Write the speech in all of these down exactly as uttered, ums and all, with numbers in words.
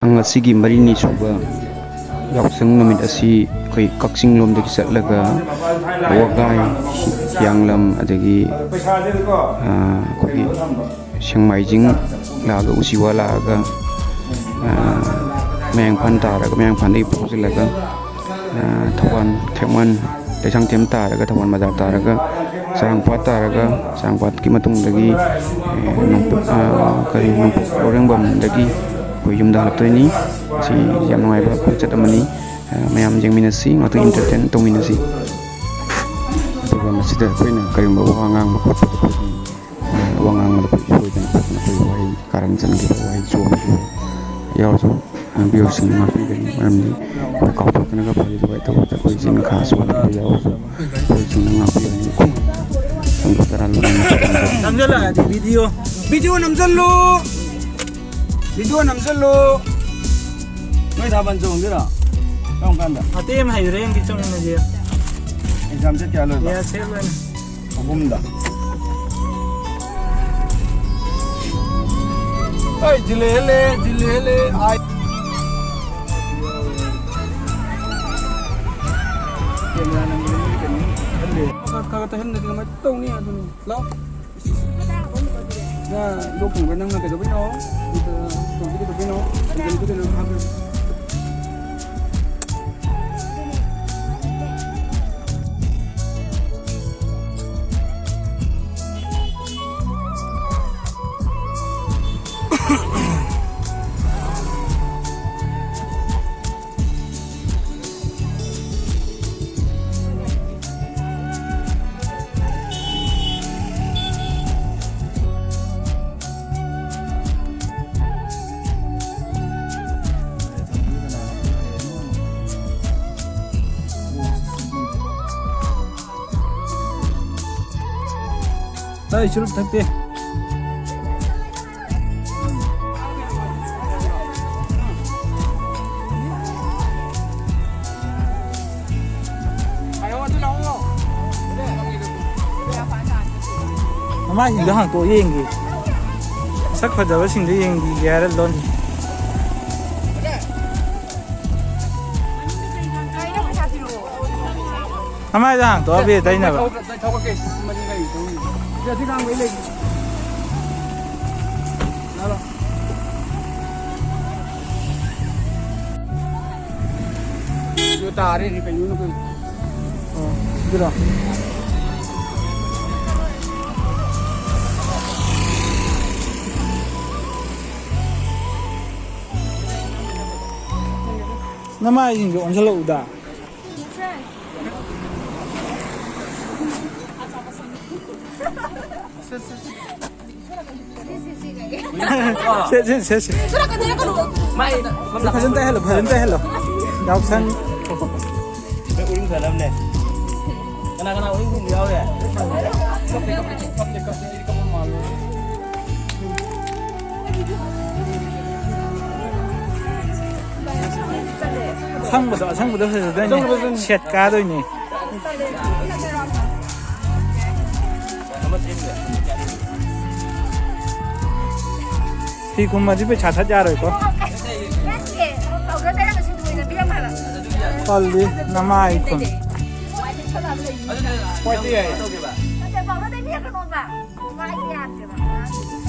ꯊꯥꯡ ꯑꯁꯤꯒꯤ ꯃꯔꯤꯅꯤ ꯁꯨꯕ ꯌꯥꯎꯁꯪ ꯅꯨꯃꯤꯠ ꯑꯁꯤ ꯑꯩꯈꯣꯏ ꯀꯛꯆꯤꯡ ꯂꯣꯝꯗꯒꯤ ꯆꯠꯂꯒ ꯋꯥꯒꯥꯏ, ꯍꯤꯌꯥꯡꯂꯝ, ꯑꯗꯒꯤ, ꯑ, ꯑꯩꯈꯣꯏꯒꯤ ꯁꯦꯡꯃꯥꯏꯖꯤꯡ ꯂꯥꯛꯑꯒ, ꯎꯆꯤꯋꯥ ꯂꯥꯛꯑꯒ, ꯑ, ꯃꯌꯥꯡꯐꯥꯟ ꯇꯥꯔꯒ, ꯃꯌꯥꯡꯐꯥꯟꯗꯒꯤ ꯐꯥꯎꯖꯤꯜꯂꯒ, ꯑ, ꯊꯧꯕꯥꯜ, ꯈꯦꯛꯃꯟ, ꯂꯩꯁꯥꯡꯊꯦꯝ ꯇꯥꯔꯒ, ꯊꯧꯕꯥꯜ ꯕꯖꯥꯔ ꯇꯥꯔꯒ, ꯆꯔꯥꯡꯄꯥꯠ ꯇꯥꯔꯒ, ꯆꯔꯥꯡꯄꯥꯠꯀꯤ ꯃꯇꯨꯡꯗꯒꯤ, ꯑ, ꯅꯣꯡꯄꯣꯛ, ꯑ, ꯀꯔꯤ, ꯅꯣꯡꯄꯣꯛ ꯂꯧꯔꯦꯝꯕꯝꯗꯒꯤ ꯑꯩꯈꯣꯏ ꯌꯨꯝꯗ ꯍꯜꯂꯛꯇꯣꯏꯅꯤ꯫ ꯃꯁꯤ ꯌꯥꯝ ꯅꯨꯡꯉꯥꯏꯕ ꯈꯣꯡꯆꯠ ꯑꯃꯅꯤ꯫ ꯑ, ꯃꯌꯥꯝ ꯌꯦꯡꯃꯤꯟꯅꯁꯤ, ꯉꯥꯛꯇꯪ entertain ꯇꯧꯃꯤꯟꯅꯁꯤ꯫ ꯑꯗꯨꯒ ꯃꯁꯤꯗ ꯑꯩꯈꯣꯏꯅ ꯀꯔꯤꯒꯨꯝꯕ ꯋꯥ ꯉꯥꯡꯕ ꯈꯣꯠꯄꯗ ꯑꯩꯈꯣꯏꯒꯤ, ꯑ, ꯋꯥ ꯉꯥꯡꯕꯗ ꯑꯩꯈꯣꯏ ꯁꯣꯏꯗꯅ ꯈꯣꯠꯇꯅ ꯑꯩꯈꯣꯏ ꯋꯥꯍꯩ ꯀꯥꯔꯟ ꯆꯟꯈꯤꯕ, ꯋꯥꯍꯩ ꯆꯣꯞꯈꯤꯕ ꯌꯥꯎꯔꯁꯨ, ꯑ, viewerꯁꯤꯡꯅ ꯉꯥꯛꯄꯤꯒꯅꯤ꯫ ꯃꯔꯝꯗꯤ ꯑꯩꯈꯣꯏ ꯀꯥꯎꯊꯣꯛꯇꯅꯒ ꯐꯔꯤ ꯇꯧꯕ ꯇꯧꯕꯗ ꯑꯩꯈꯣꯏ ꯆꯤꯟ ꯈꯥ ꯁꯣꯛꯍꯟꯕ ꯌꯥꯎꯔꯁꯨ, viewerꯁꯤꯡꯅ ꯉꯥꯛꯄꯤꯒꯅꯤ꯫ ꯄꯨꯡ ꯇꯔꯥ ꯂꯣꯟꯅ ꯅꯝꯁꯤꯜꯂꯛꯑꯗꯤ video, video ꯅꯝꯁꯤꯜꯂꯨ꯫ Video ꯅꯝꯁꯤꯜꯂꯨ꯫ ꯅꯣꯏ ꯊꯥꯕꯜ ꯆꯣꯡꯗꯣꯏꯔꯣ? ꯀꯔꯝ ꯀꯥꯟꯗ? ꯃꯇꯦꯛ ꯑꯃ ꯍꯩꯔꯦ, ꯌꯦꯡꯒꯦ ꯆꯪꯉꯁꯦ꯫ Exam date ꯀꯌꯥ ꯂꯣꯏꯕ? Yes, ꯁꯦ ꯂꯣꯏꯔꯦ꯫ ꯑꯍꯨꯝꯗ꯫ ꯑꯩ ꯖꯤꯜꯂꯦ ꯍꯦꯜꯂꯦ, ꯖꯤꯜꯂꯦ ꯍꯦꯜꯂꯦ꯫ ꯑꯥꯏ꯫ Camera ꯅꯝꯕꯗ ꯃꯣꯏ ꯀꯩꯅꯣ ꯍꯜꯂꯦ꯫ ꯈꯔ ꯈꯔ ꯇꯩꯍꯟꯗꯗꯤ ꯀꯃꯥꯏꯅ ꯇꯧꯅꯤ ꯑꯗꯨꯅꯤ꯫ ꯂꯥꯎ꯫ ꯅꯪ ꯂꯣꯛ ꯊꯨꯡꯕ꯭ꯔꯥ? ꯅꯪꯅ ꯀꯩꯗꯧꯕꯩꯅꯣ? ꯑꯗꯨꯗ ꯇꯧꯕꯗꯤ ꯀꯩꯗꯧꯕꯩꯅꯣ? ꯀꯩꯗꯧꯕꯗꯤ ꯀꯩꯅꯣ? ꯍꯥꯞꯄꯦ꯫ ꯑꯩ ꯆꯨꯔꯨꯞ ꯊꯛꯇꯦ꯫ ꯃꯃꯥꯏꯁꯤꯡꯗꯣ ꯍꯥꯡꯇꯣꯛꯑ ꯌꯦꯡꯒꯦ꯫ ꯁꯛ ꯐꯖꯕꯁꯤꯡꯗꯣ ꯌꯦꯡꯈꯤꯒꯦ ꯍꯥꯏꯔ ꯂꯣꯟ꯫ ꯀꯃꯥꯏꯅ ꯍꯥꯡꯇꯣꯛꯑꯕꯤ ꯇꯩꯅꯕ? ꯊꯧꯒꯠꯀꯦ, ꯃꯅꯤꯡ ꯂꯩ, ꯊꯧꯒꯠꯀꯦ꯫ ꯁꯤ ꯑꯁꯤ ꯈꯥꯡꯕꯩ ꯂꯩ꯫ ꯂꯥꯛꯑꯣ꯫ ꯁꯤꯗ ꯇꯥꯔꯦꯅꯦ, ꯀꯩꯅꯣꯅꯦ, ꯀꯩꯅꯣ꯫ ꯑꯣ, ꯁꯤꯗꯔꯣ? ꯅꯃꯥꯏꯁꯤꯡꯗꯣ ꯑꯣꯟꯁꯤꯜꯂꯛꯎꯗ꯫ ꯁꯦ, ꯁꯦ, ꯁꯦ, ꯁꯦ꯫ ꯐꯖꯅ ꯇꯩꯍꯜꯂꯣ, ꯐꯖꯅ ꯇꯩꯍꯜꯂꯣ꯫ ꯌꯥꯎꯁꯪ꯫ ꯎꯔꯤꯡ ꯐꯅꯕꯅꯦ꯫ ꯀꯅꯥ ꯀꯅꯥ ꯎꯔꯤꯡ ꯊꯨꯡꯕ ꯌꯥꯎꯔꯤ? ꯑꯁꯪꯕꯗꯣ, ꯑꯁꯪꯕꯗꯣ ꯐꯖꯗꯣꯏꯅꯦ꯫ ꯁꯦꯠ ꯀꯥꯗꯣꯏꯅꯦ꯫ ꯐꯤ ꯈꯨꯝꯃꯗꯤ ꯄꯩꯁꯥ ꯊꯠ ꯌꯥꯔꯣꯏꯀꯣ꯫ ꯇꯜꯂꯤ, ꯅꯃꯥꯏ ꯈꯨꯟ꯫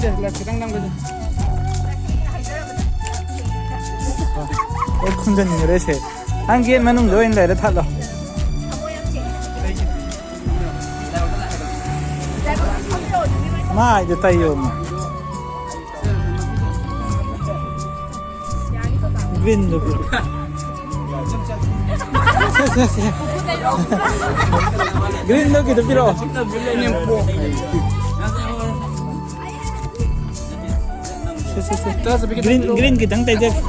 ꯁꯦ, ꯂꯥꯏꯠ ꯈꯤꯇꯪ ꯅꯝꯒꯦꯁꯦ꯫ ꯑꯩ ꯈꯨꯝꯖꯟꯈ꯭ꯔꯦ ꯁꯦ꯫ ꯅꯪ ꯒꯦꯠ ꯃꯅꯨꯡꯗ ꯑꯣꯏꯅ ꯂꯩꯔꯦ, ꯊꯠꯂꯣ꯫ ꯃꯥꯏꯗ ꯇꯩꯌꯣꯃ꯫ ꯒ꯭ꯔꯤꯟꯗꯣ ꯄꯤꯔꯛꯑꯣ꯫ ꯁꯦ, ꯁꯦ, ꯁꯦ꯫ ꯒ꯭ꯔꯤꯟꯗꯣ ꯈꯤꯇ ꯄꯤꯔꯛꯑꯣ꯫ ꯁꯦ, ꯁꯦ, ꯁꯦ꯫ ꯒ꯭ꯔꯤꯟ, ꯒ꯭ꯔꯤꯟ ꯈꯤꯇꯪ ꯇꯩꯖꯒꯦ꯫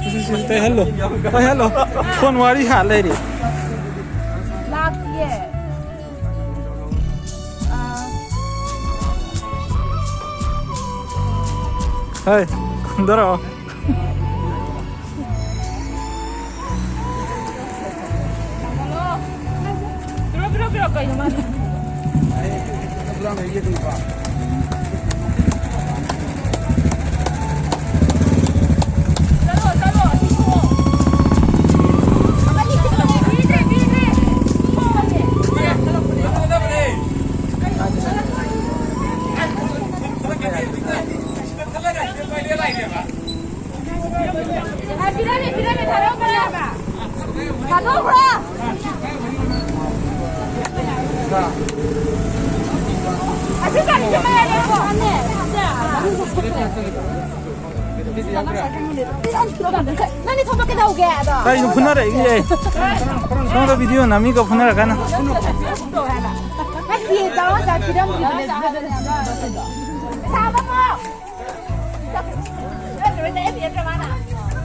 ꯁꯤ, ꯁꯤ, ꯁꯤ, ꯇꯩꯍꯜꯂꯣ꯫ ꯇꯩꯍꯜꯂꯣ꯫ ꯐꯣꯟ ꯋꯥꯔꯤ ꯁꯥ ꯂꯩꯔꯤ꯫ ꯂꯥꯛꯇꯤꯌꯦ꯫ ꯑꯥ꯫ ꯍꯩ, ꯀꯨꯝꯗꯔꯛꯑꯣ꯫ ꯄꯤꯔꯣ, ꯄꯤꯔꯣ, ꯀꯩꯅꯣ ꯃꯥꯅ? ꯄꯤꯔꯝꯃꯦ, ꯄꯤꯔꯝꯃꯦ, ꯊꯥꯗꯣꯛꯈ꯭ꯔꯣ ꯍꯥꯏꯕ꯫ ꯊꯥꯗꯣꯛꯈ꯭ꯔꯣ꯫ ꯑꯁꯤ ꯀꯔꯤꯁꯦ ꯃꯌꯥꯏꯗꯀꯣ? ꯅꯪꯗꯤ ꯊꯣꯛꯄ ꯀꯩꯗꯧꯒꯦ ꯑꯗꯣ? ꯀꯩꯅꯣ ꯐꯨꯅꯔꯛꯏꯁꯦ? ꯁꯣꯝꯗ ꯚꯤꯗꯤꯑꯣ ꯅꯝꯃꯤꯀꯣ ꯐꯨꯅꯔꯛꯀꯅꯨ꯫ ꯅꯠꯇꯦ, ꯆꯥꯎꯑꯣ, ꯆꯥ ꯄꯤꯔꯝꯗ꯭ꯔꯤꯗꯨꯅꯦ꯫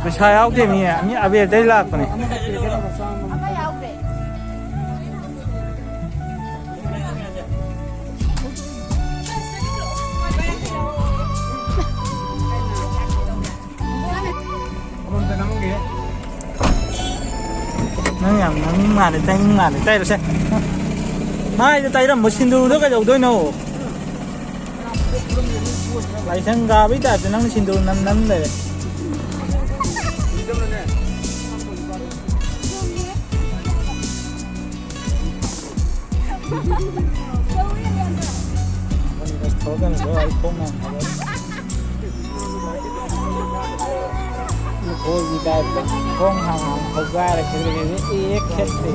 ꯄꯩꯁꯥ ꯌꯥꯎꯗꯦ ꯃꯤ, ꯃꯤ ꯑꯕꯦꯔꯗꯩ ꯂꯥꯛꯄꯅꯦ꯫ ꯅꯪ ꯌꯥꯝ ꯉꯥꯡꯅꯤꯡ ꯃꯥꯜꯂꯦ, ꯇꯥꯏꯅꯤꯡ ꯃꯥꯜꯂꯦ꯫ ꯇꯩꯔꯣꯁꯦ꯫ ꯃꯥꯏꯗ ꯇꯩꯔꯝꯕ ꯁꯤꯟꯗꯨꯔꯗꯣ ꯀꯩꯗꯧꯗꯣꯏꯅꯣ? ꯂꯥꯏꯁꯪ ꯀꯥꯕꯩ ꯇꯥꯏꯞꯇ ꯅꯪ ꯁꯤꯟꯗꯨꯔ ꯅꯝ ꯅꯝ ꯂꯩꯔꯦ꯫ ꯊꯣꯛꯂꯛꯀꯅꯨꯀꯣ, ꯑꯩ ꯈꯣꯡ ꯅꯥꯏ꯫ ꯃꯈꯣꯏꯒꯤ ꯇꯥꯏꯞꯇ ꯈꯣꯡ ꯍꯥꯡ ꯍꯥꯡ ꯍꯧꯒꯥꯏꯔ ꯈꯦꯠꯈ꯭ꯔꯦ, ꯑꯦ ꯈꯦꯠꯈ꯭ꯔꯦ꯫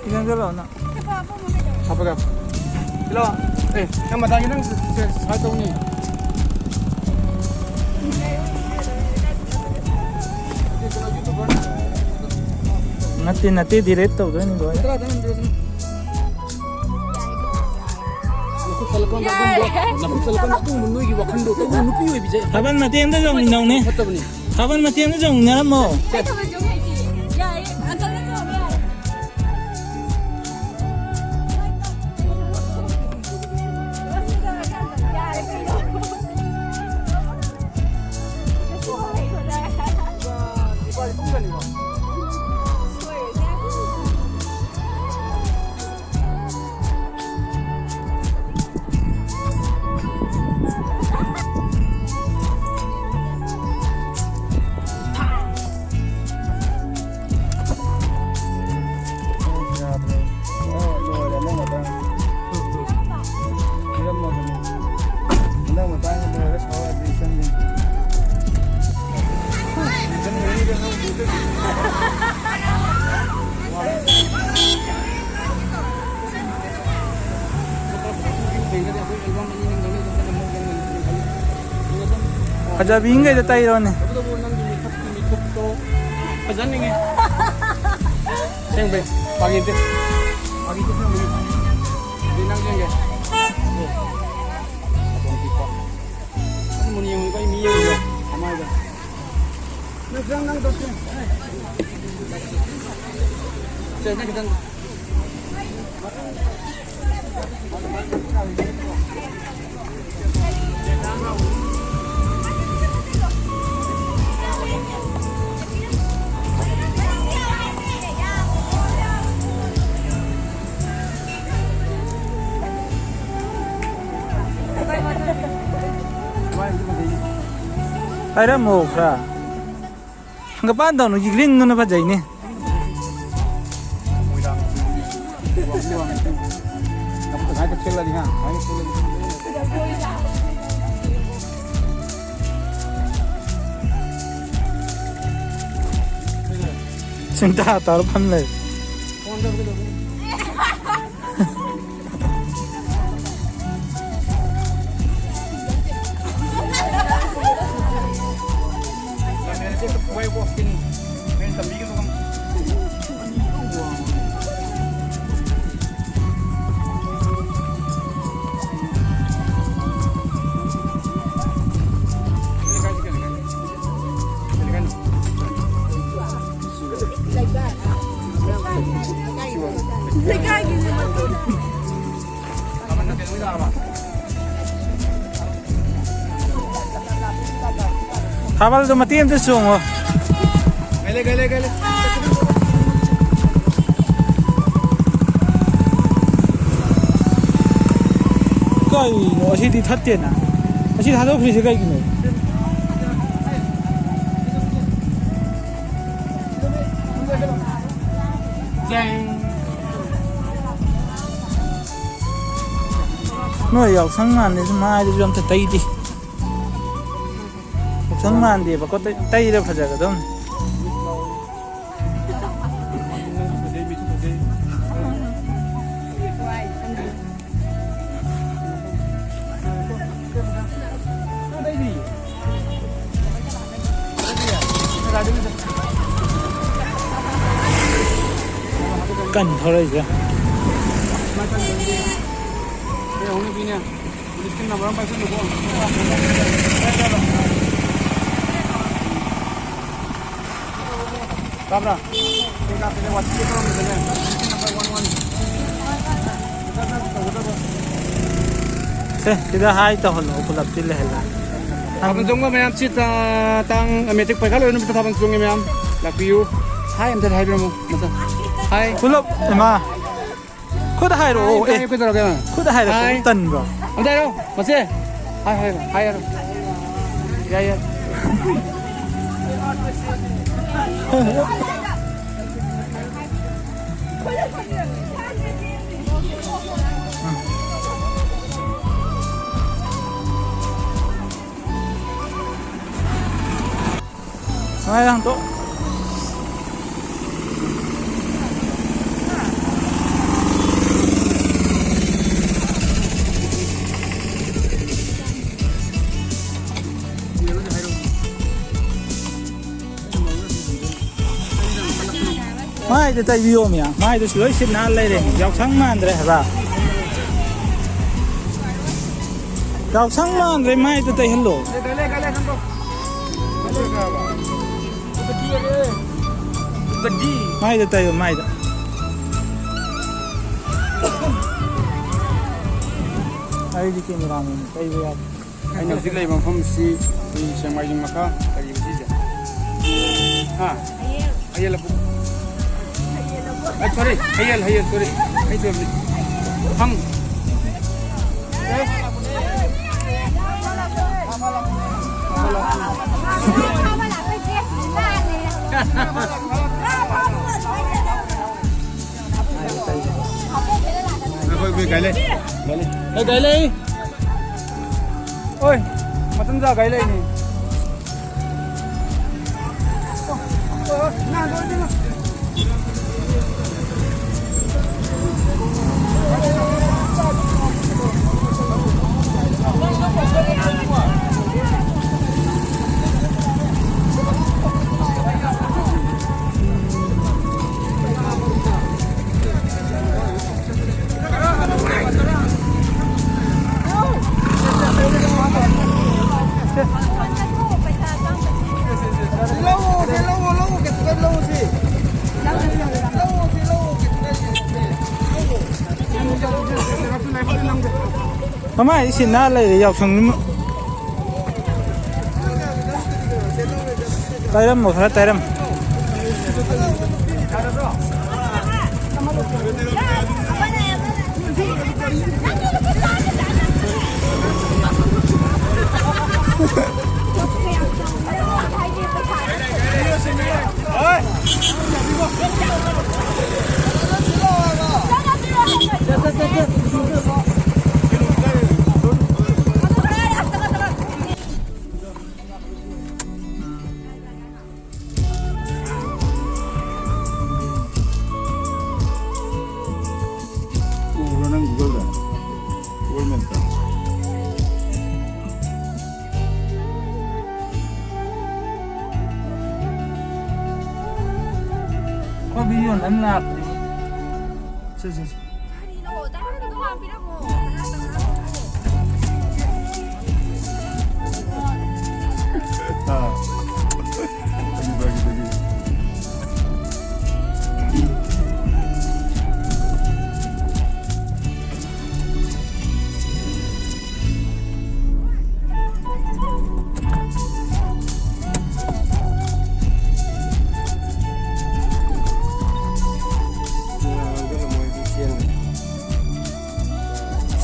ꯈꯤꯇꯪ ꯆꯠꯂꯣ ꯅꯪ꯫ ꯍꯥꯞꯄꯒ꯫ ꯄꯤꯂꯣ꯫ ꯑꯦ, ꯅꯪ ꯃꯇꯥꯏꯒꯤ ꯅꯪ ꯁꯦ, ꯁꯥꯏ ꯇꯧꯅꯤ꯫ ꯅꯠꯇꯦ, ꯅꯠꯇꯦ, ꯗꯤꯂꯤꯠ ꯇꯧꯗꯣꯏꯅꯤ ꯂꯣꯏꯅ꯫ ꯇꯔꯥ ꯇꯔꯥ ꯅꯠꯇ꯭ꯔꯁꯨ꯫ ꯅꯈꯨꯠ ꯆꯠꯂꯀꯥꯟꯗ ꯑꯗꯨꯝꯕ, ꯅꯈꯨꯠ ꯆꯠꯂꯀꯥꯟꯗ ꯑꯗꯨꯝꯕ ꯅꯣꯏꯒꯤ ꯋꯥꯈꯜꯗꯣ ꯇꯧꯒꯅꯨ, ꯅꯨꯄꯤ ꯑꯣꯏꯕꯁꯦ ꯊꯥꯕꯜ ꯃꯇꯦꯛ ꯑꯃꯇ ꯆꯣꯡꯃꯤꯟꯅꯧꯅꯦ꯫ ꯐꯠꯇꯕꯅꯤ꯫ ꯊꯥꯕꯜ ꯃꯇꯦꯛ ꯑꯃꯇ ꯆꯣꯡꯃꯤꯟꯅꯔꯝꯃꯣ꯫ ꯑꯩ ꯊꯥꯕꯜ ꯆꯣꯡ ꯍꯩꯇꯤꯌꯦ꯫ ꯌꯥꯏꯌꯦ, ꯑꯟꯇꯅ ꯆꯣꯡꯕ ꯌꯥꯔꯦ꯫ ꯌꯥꯔꯦ ꯀꯩꯅꯣ꯫ ꯐꯖꯕꯤꯈꯩꯗ ꯇꯩꯔꯣꯅꯦ꯫ ꯇꯧꯕꯇꯕꯨ ꯅꯪꯒꯤ ꯃꯤꯊꯨꯞꯀꯤ ꯃꯤꯊꯨꯞꯇꯣ ꯐꯖꯍꯟꯅꯤꯡꯉꯤ꯫ ꯑꯁꯦꯡꯕꯩ꯫ ꯐꯥꯒꯤ ꯅꯠꯇꯦ꯫ ꯐꯥꯒꯤ ꯅꯠꯇꯦ, ꯑꯁꯦꯡꯕꯩ꯫ ꯑꯗꯨꯗꯤ ꯅꯪ ꯌꯦꯡꯒꯦ꯫ ꯑꯣ꯫ ꯃꯨꯟꯅ ꯌꯦꯡꯉꯨꯀꯣ, ꯑꯩ ꯃꯤ ꯌꯦꯡꯉꯨꯀꯣ꯫ ꯀꯃꯥꯏꯅ? ꯅꯪ ꯈꯤꯇꯪ, ꯅꯪ ꯇꯧꯁꯤ꯫ ꯁꯦ, ꯅꯪ ꯈꯤꯇꯪ꯫ ꯄꯥꯏꯔꯝꯃꯣ ꯈꯔ꯫ ꯍꯪꯒꯄꯥꯟ ꯇꯧꯅꯨ, ꯒ꯭ꯔꯤꯟꯗꯨꯅ ꯐꯖꯩꯅꯦ꯫ ꯁꯨꯡꯇꯥ ꯇꯥꯔ ꯐꯝ ꯂꯩ꯫ ꯊꯥꯕꯜꯗꯣ ꯃꯇꯦꯛ ꯑꯃꯇ ꯆꯣꯡꯉꯣ꯫ ꯒꯥꯏꯂꯦ, ꯒꯥꯏꯂꯦ, ꯒꯥꯏꯂꯦ꯫ ꯀꯩꯅꯣ ꯑꯁꯤꯗꯤ ꯊꯠꯇꯦꯅ? ꯑꯁꯤ ꯊꯥꯗꯣꯛꯈ꯭ꯔꯤꯁꯦ ꯀꯩꯒꯤꯅꯣ? ꯅꯣꯏ ꯌꯥꯎꯁꯪ ꯃꯥꯟꯗꯦ, ꯁꯨꯝ ꯃꯥꯏꯗꯁꯨ ꯑꯝꯇ ꯇꯩꯗꯦ꯫ ꯌꯥꯎꯁꯪ ꯃꯥꯟꯗꯦꯕꯀꯣ, ꯇꯩ-, ꯇꯩꯔ ꯐꯖꯒꯗꯧꯅꯤ꯫ ꯀꯟ ꯊꯧꯔꯛꯏꯁꯦ꯫ ꯇꯥꯕ꯭ꯔꯥ? ꯁꯦ, ꯁꯤꯗ ꯍꯥꯏ ꯇꯧꯍꯜꯂꯣ, ꯄꯨꯂꯞꯇꯤ ꯂꯩꯍꯜꯂꯣ꯫ ꯊꯥꯕꯜ ꯆꯣꯡꯕ ꯃꯌꯥꯝ, ꯁꯤ ꯇꯥ-, ꯇꯥꯡ ꯃꯦꯇ꯭ꯔꯤꯛ ꯄꯔꯤꯈꯥ ꯂꯣꯏꯔ ꯅꯨꯃꯤꯠꯇ ꯊꯥꯕꯜ ꯆꯣꯡꯉꯦ ꯃꯌꯥꯝ꯫ ꯂꯥꯛꯄꯤꯌꯨ꯫ ꯍꯥꯏ ꯑꯝꯇ ꯍꯥꯏꯕꯤꯔꯝꯃꯣ, ꯃꯆꯥ꯫ ꯍꯥꯏ꯫ ꯄꯨꯂꯞ, ꯏꯃꯥ꯫ ꯈꯨꯠ ꯍꯥꯏꯔꯛꯑꯣ, ꯍꯥꯏ ꯑꯝꯇ ꯑꯦ꯫ ꯍꯥꯏꯌꯨ ꯀꯩꯗꯧꯔꯒꯦ? ꯈꯨꯠ ꯍꯥꯏꯔꯛꯑꯣ, ꯍꯥꯏ꯫ ꯇꯟꯕ꯭ꯔꯣ? ꯑꯝꯇ ꯍꯥꯏꯔꯛꯑꯣ, ꯃꯆꯦ꯫ ꯍꯥꯏ ꯍꯥꯏꯔꯣ, ꯍꯥꯏ ꯍꯥꯏꯔꯣ꯫ ꯌꯥꯏ, ꯌꯥꯏ꯫ ꯅꯨꯡꯉꯥꯏ ꯌꯥꯝ ꯇꯣ꯫ ꯃꯥꯏꯗ ꯇꯩꯕꯤꯌꯣꯃꯤ꯫ ꯃꯥꯏꯗꯨꯁꯨ ꯂꯣꯏ ꯁꯤꯠ ꯅꯥꯟ ꯂꯩꯔꯦ꯫ ꯌꯥꯎꯁꯪ ꯃꯥꯟꯗ꯭ꯔꯦ ꯍꯥꯏꯕ꯫ ꯌꯥꯎꯁꯪ ꯃꯥꯟꯗ꯭ꯔꯦ, ꯃꯥꯏꯗ ꯇꯩꯍꯜꯂꯣ꯫ ꯃꯥꯏꯗ ꯇꯩꯌꯣ, ꯃꯥꯏꯗ꯫ ꯑꯩꯗꯤ ꯀꯦꯃꯦꯔꯥꯃꯦꯟ ꯇꯩꯕ ꯌꯥꯗꯦ꯫ ꯑꯩꯅ ꯍꯧꯖꯤꯛ ꯂꯩꯔꯤꯕ ꯃꯐꯝꯁꯤ ꯑꯩꯈꯣꯏꯒꯤ ꯁꯦꯡꯃꯥꯏꯒꯤ ꯃꯈꯥ ꯀꯔꯤꯕ ꯁꯤꯁꯦ? ꯍꯥ? ꯍꯌꯦꯜ ꯂꯕꯨꯛ꯫ ꯑ, sorry, ꯍꯌꯦꯜ, ꯍꯌꯦꯜ, sorry꯫ ꯑꯩ ꯁꯣꯏꯕꯅꯤ꯫ ꯐꯪ꯫ ꯑꯩꯈꯣꯏ, ꯑꯩꯈꯣꯏ ꯒꯥꯔꯤ ꯂꯩ꯫ ꯒꯥꯔꯤ ꯂꯩ꯫ ꯑꯦ, ꯒꯥꯔꯤ ꯂꯩ꯫ ꯑꯣꯏ, ꯃꯇꯝ ꯆꯥ ꯒꯥꯔꯤ ꯂꯩꯅꯤ꯫ ꯃꯃꯥꯏ ꯁꯤ ꯅꯥ ꯂꯩꯔꯦ ꯌꯥꯎꯁꯪ ꯅꯨꯃꯤꯠ꯫ ꯇꯥꯏꯔꯝꯃꯣ ꯈꯔ ꯇꯥꯏꯔꯝ꯫ ꯎꯕ꯭ꯔꯣ ꯅꯪ Google-ꯗ? Google Map-ꯇ? ꯑꯩꯈꯣꯏ video ꯅꯝ ꯂꯥꯛꯄꯅꯤ꯫ ꯁꯦ, ꯁꯦ, ꯁꯦ꯫ ꯑꯥ꯫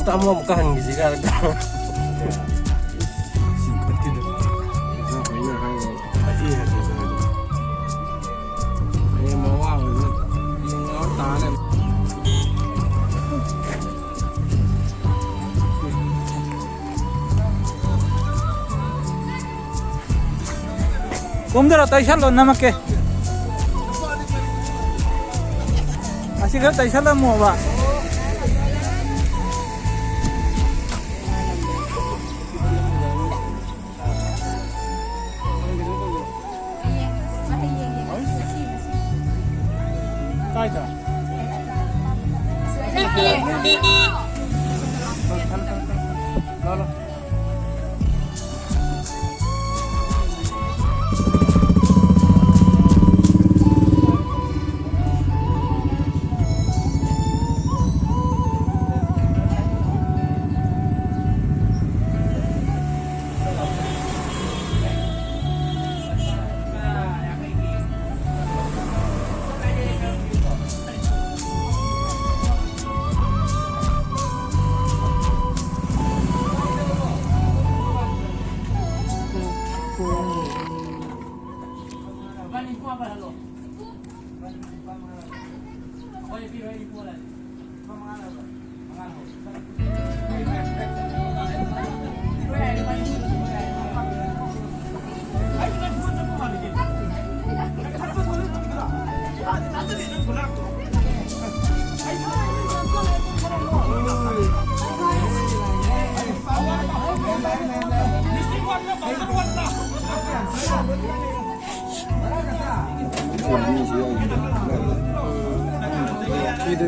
ꯇꯥꯃꯣ ꯑꯃꯨꯛꯇ ꯍꯟꯈꯤꯁꯤ ꯀꯥꯏꯅ꯫ ꯆꯤꯡꯈꯠꯈꯤꯗ꯫ ꯄꯩꯁꯥ ꯄꯥꯏꯅ ꯍꯥꯏꯔꯒ ꯄꯥꯏꯔꯛꯑꯦ ꯍꯥꯏꯗꯤ ꯍꯥꯏꯗꯣ꯫ ꯍꯌꯦꯡ ꯃꯋꯥ ꯑꯣꯏꯅ ꯌꯦꯡꯉꯒ ꯇꯥ ꯂꯩꯔꯝꯃꯦ꯫ ꯀꯨꯝꯗꯔꯣ, ꯇꯩꯁꯜꯂꯣ, ꯅꯝꯃꯛꯀꯦ꯫ ꯑꯁꯤ ꯈꯔ ꯇꯩꯁꯜꯂꯝꯃꯣꯕ꯫ ꯀꯥꯏꯗ? ꯂꯥꯎ, ꯂꯥꯎ꯫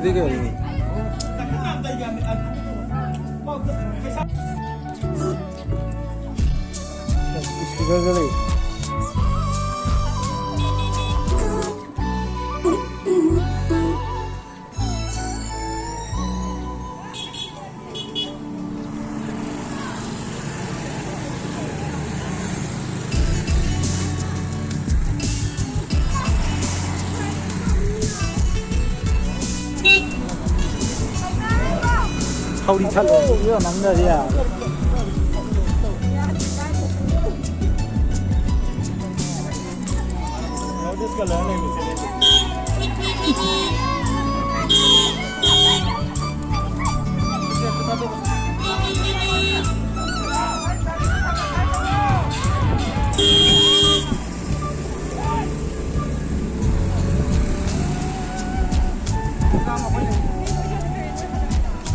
ꯑꯗꯨꯗꯤ ꯀꯩꯅꯣ? ꯁꯤꯗ ꯂꯩ꯫ ꯊꯧꯔꯤ ꯊꯠꯂꯣ, ꯅꯪꯗꯗꯤ ꯌꯥꯔꯣꯏ꯫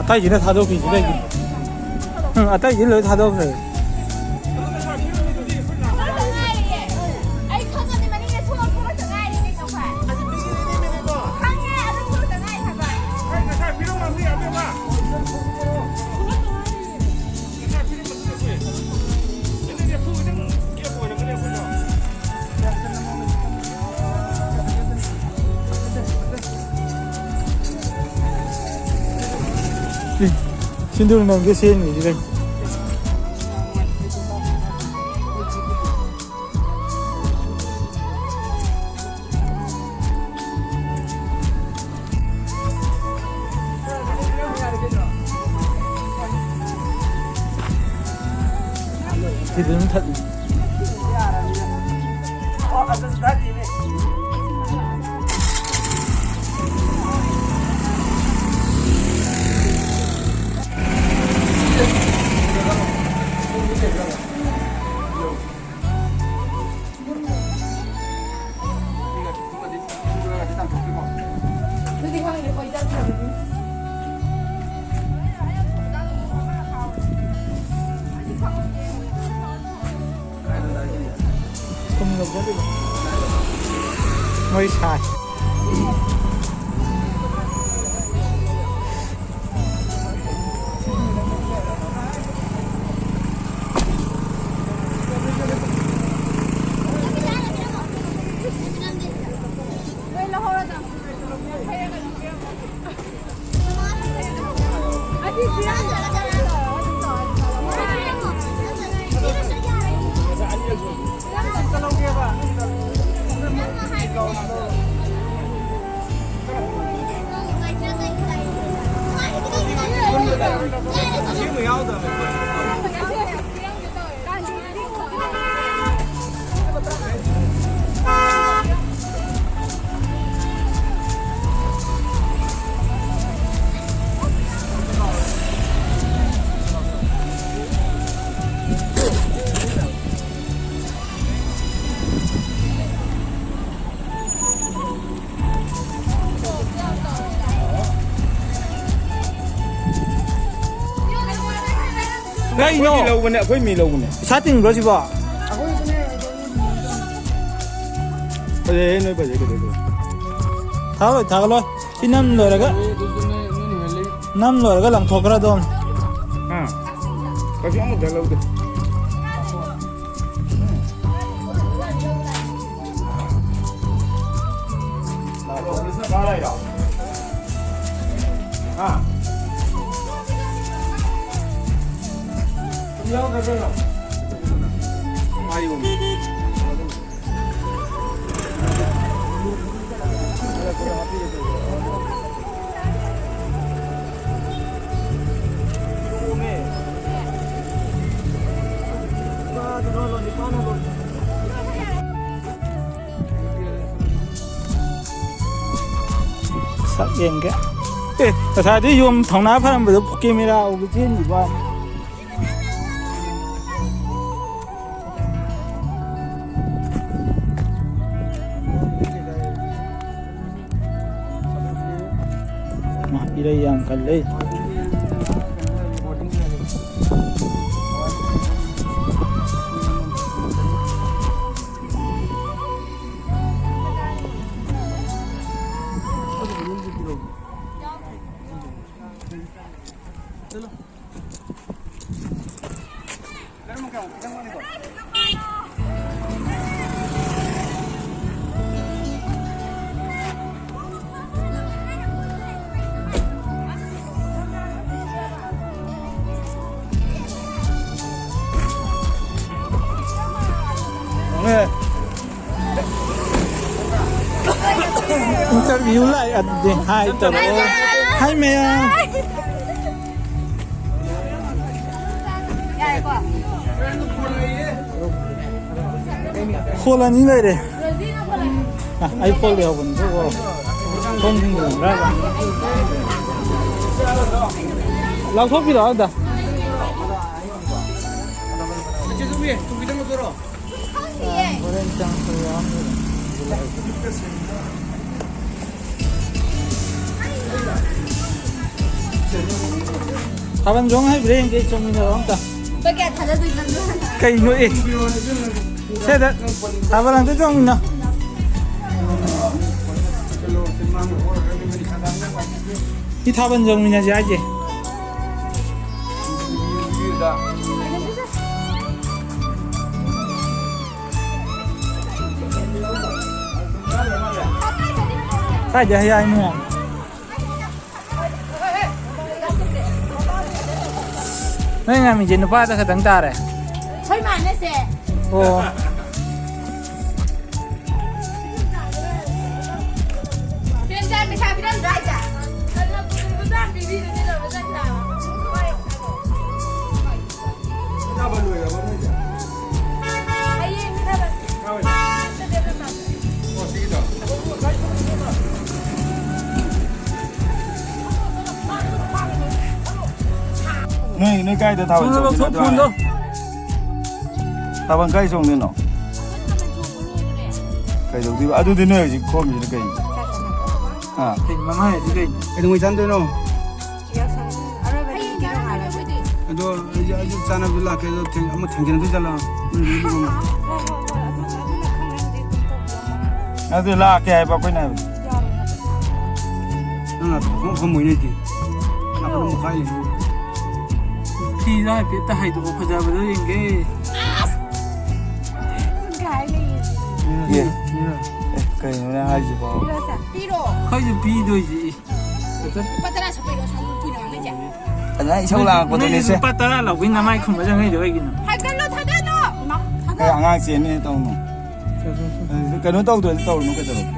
ꯑꯇꯩꯁꯤꯅ ꯊꯥꯗꯣꯛꯈꯤꯁꯤ ꯀꯩꯒꯤꯅꯣ? ꯎꯝ, ꯑꯇꯩꯁꯤ ꯂꯣꯏ ꯊꯥꯗꯣꯛꯈ꯭ꯔꯦ꯫ ꯑꯩ ꯈꯪꯉꯗꯤ ꯃꯅꯤꯡꯗ ꯊꯣꯛꯂꯛ-, ꯊꯣꯛꯂꯛꯇ ꯉꯥꯏꯔꯤ ꯀꯩꯅꯣ ꯈꯣꯏ꯫ ꯈꯪꯉꯦ, ꯑꯗꯨ ꯊꯣꯛꯂꯛꯇ ꯉꯥꯏꯔꯤ ꯍꯥꯏꯕ꯫ ꯁꯤꯟꯗꯨꯔ ꯅꯝꯒꯦ ꯁꯦꯝꯃꯤꯁꯤ ꯀꯩꯅꯣ? ꯁꯤꯗ ꯑꯗꯨꯝ ꯊꯠꯂꯤ꯫ ꯊꯨꯝ ꯌꯧꯖꯔꯤꯕ꯫ ꯃꯣꯏ ꯁꯥꯏ꯫ ꯀꯩꯅꯣ? ꯑꯩꯈꯣꯏ ꯃꯤ ꯂꯧꯕꯅꯦ, ꯑꯩꯈꯣꯏ ꯃꯤ ꯂꯧꯕꯅꯦ꯫ ꯄꯩꯁꯥ ꯇꯤꯡꯕ꯭ꯔꯣ ꯁꯤꯕꯣ? ꯐꯖꯩꯍꯦ, ꯅꯣꯏ ꯐꯖꯩ, ꯀꯩꯗꯧꯗꯣꯏꯅꯣ? ꯊꯥꯒꯠꯂꯣꯏ, ꯊꯥꯒꯠꯂꯣꯏ꯫ ꯁꯤ ꯅꯝ ꯂꯣꯏꯔꯒ, ꯅꯝ ꯂꯣꯏꯔꯒ ꯂꯪꯊꯣꯛꯈ꯭ꯔꯗꯧꯅꯤ꯫ ꯑꯥ, ꯀꯩꯁꯨ ꯑꯃꯨꯛꯇ ꯂꯧꯗꯦ꯫ ꯁꯛ ꯌꯦꯡꯒꯦ꯫ ꯑꯦ, ꯉꯁꯥꯏꯗꯤ ꯌꯨꯝ ꯊꯧꯅꯥ ꯐꯔꯝꯕꯗꯣ ꯀꯦꯃꯦꯔꯥ ꯎꯕ ꯆꯦꯟꯈꯤꯕ ꯋꯥꯅꯤ꯫ ꯃꯥ ꯏꯔꯩ ꯌꯥꯝ ꯀꯜꯂꯦ꯫ Interview ꯂꯥꯛꯑꯦ ꯑꯗꯨꯗꯤ꯫ Hi ꯇꯧꯔꯛꯑꯣ꯫ Hi ꯃꯌꯥꯝ꯫ ꯐꯣꯜ ꯑꯅꯤ ꯂꯩꯔꯦ꯫ ꯔꯣꯖꯤꯅ ꯐꯣꯜ ꯑꯅꯤ꯫ ꯑ, ꯑꯩ ꯐꯣꯜ ꯂꯩꯍꯧꯕꯅꯤ꯫ ꯊꯣꯛꯑꯣ꯫ ꯊꯣꯡ ꯊꯤꯡꯖꯤꯟꯕ꯭ꯔꯥ? ꯂꯥꯎꯊꯣꯛꯄꯤꯔꯛꯑꯣ ꯑꯝꯇ꯫ ꯈꯪꯗꯤꯌꯦ꯫ ꯍꯣꯔꯦꯟ ꯆꯪꯉꯛꯄꯗ ꯌꯥꯎꯔꯝꯒꯅꯤ꯫ ꯊꯥꯕꯜ ꯆꯣꯡ ꯍꯩꯕ꯭ꯔꯥ ꯌꯦꯡꯒꯦ, ꯆꯣꯡꯃꯤꯟꯅꯔꯣ ꯑꯝꯇ꯫ ꯂꯨꯄꯥ ꯀꯌꯥ ꯊꯥꯗꯗꯣꯏꯅꯣ? ꯀꯩꯅꯣ ꯑꯦ? ꯁꯦꯗ ꯊꯥꯕꯜ ꯑꯝꯇ ꯆꯣꯡꯃꯤꯟꯅ꯫ ꯁꯤ ꯊꯥꯕꯜ ꯆꯣꯡꯃꯤꯟꯅꯁꯦ ꯍꯥꯏꯁꯦ꯫ ꯀꯥꯏꯗꯩ ꯍꯌꯥꯏ ꯃꯌꯥꯝ? ꯅꯪ ꯉꯝꯃꯤꯁꯦ ꯅꯨꯄꯥꯗ ꯈꯛꯇꯪ ꯇꯥꯔꯦ꯫ ꯑꯩꯈꯣꯏ ꯃꯥꯅꯁꯦ꯫ ꯑꯣ꯫ ꯄꯦꯝꯆꯥꯟ ꯄꯩꯁꯥ ꯄꯤꯔꯝꯗ꯭ꯔꯣ ꯍꯥꯏꯁꯦ? ꯍꯌꯦꯡ ꯄꯤꯊꯔꯛꯀꯦ꯫ ꯅꯣꯏ, ꯅꯣꯏ ꯀꯥꯏꯗ ꯊꯥꯕꯜ ꯊꯨꯅ ꯆꯣꯡꯗꯣꯏꯅꯣ ꯂꯧꯊꯣꯛ, ꯑꯗꯨ ꯐꯣꯟꯗꯣ꯫ ꯍꯥꯏ꯫ ꯊꯥꯕꯜ ꯀꯥꯏ ꯆꯣꯡꯗꯣꯏꯅꯣ? ꯀꯩꯗꯧꯗꯣꯏꯕ? ꯑꯗꯨꯗꯤ ꯅꯣꯏ ꯍꯧꯖꯤꯛ ꯈꯣꯝꯃꯤꯁꯤꯅ ꯀꯩ? ꯍꯥ? ꯀꯩ ꯃꯃꯥꯏ ꯍꯥꯏꯗꯤ ꯀꯩ? ꯀꯩꯗꯧꯉꯩ ꯆꯥꯟꯗꯣꯏꯅꯣ? ꯑꯗꯣ ꯑꯩꯁꯨ, ꯑꯩꯁꯨ ꯆꯥꯅꯕꯗꯣ ꯂꯥꯛꯀꯦ꯫ ꯑꯗꯣ ꯊꯦꯡ-, ꯑꯃꯨꯛ ꯊꯦꯡꯖꯤꯟꯗꯣꯏ ꯆꯠꯂꯣ꯫ ꯅꯠꯇꯦ, ꯂꯥꯛꯀꯦ ꯍꯥꯏꯕ ꯑꯩꯈꯣꯏꯅ ꯍꯥꯏꯕꯗꯤ꯫ ꯅꯪ ꯉꯥꯛꯇ ꯄꯨꯡꯐꯝ ꯐꯝꯃꯣꯏꯅꯦ ꯑꯩꯗꯤ꯫ ꯅꯥꯀꯟꯗ ꯃꯨꯛꯈꯥꯏ ꯂꯩꯅꯤ꯫ ꯐꯤꯗꯣ ꯍꯥꯏꯐꯦꯠꯇ ꯍꯥꯏꯗꯣꯛꯑꯣ, ꯐꯖꯕꯗꯣ ꯌꯦꯡꯒꯦ꯫ ꯑꯦ, ꯀꯩꯅꯣꯅꯦ ꯍꯥꯏꯁꯤꯕꯣ? ꯄꯤꯔꯣ꯫ ꯑꯩꯈꯣꯏꯁꯨ ꯄꯤꯗꯣꯏꯁꯤ꯫ ꯂꯨꯄꯥ ꯇꯔꯥ ꯁꯠꯄꯩꯔꯣ ꯑꯁꯨꯛ ꯀꯨꯏꯅ ꯉꯥꯡꯅꯩꯁꯦ? ꯑꯗꯨꯅ ꯏꯁꯧ ꯂꯥꯡꯉꯛꯄꯗꯨꯅꯦ ꯅꯣꯏꯁꯦ ꯁꯦ꯫ ꯂꯨꯄꯥ ꯇꯔꯥ ꯂꯧꯕꯩ ꯅꯃꯥꯏ ꯈꯨꯝꯕ ꯆꯪꯉꯛꯏꯗꯣ ꯀꯩꯒꯤꯅꯣ? ꯍꯥꯏꯒꯠꯂꯣ, ꯊꯥꯗꯅꯣ! ꯏꯃꯥ, ꯊꯥꯗ-꯫ ꯑꯦ, ꯑꯉꯥꯡ ꯆꯦꯟꯅꯤ ꯇꯧꯅꯨ꯫ ꯀꯩꯅꯣ ꯇꯧꯗ꯭ꯔꯗꯤ ꯇꯧꯔꯨꯅꯨ ꯀꯩꯗꯧꯔꯒꯦ?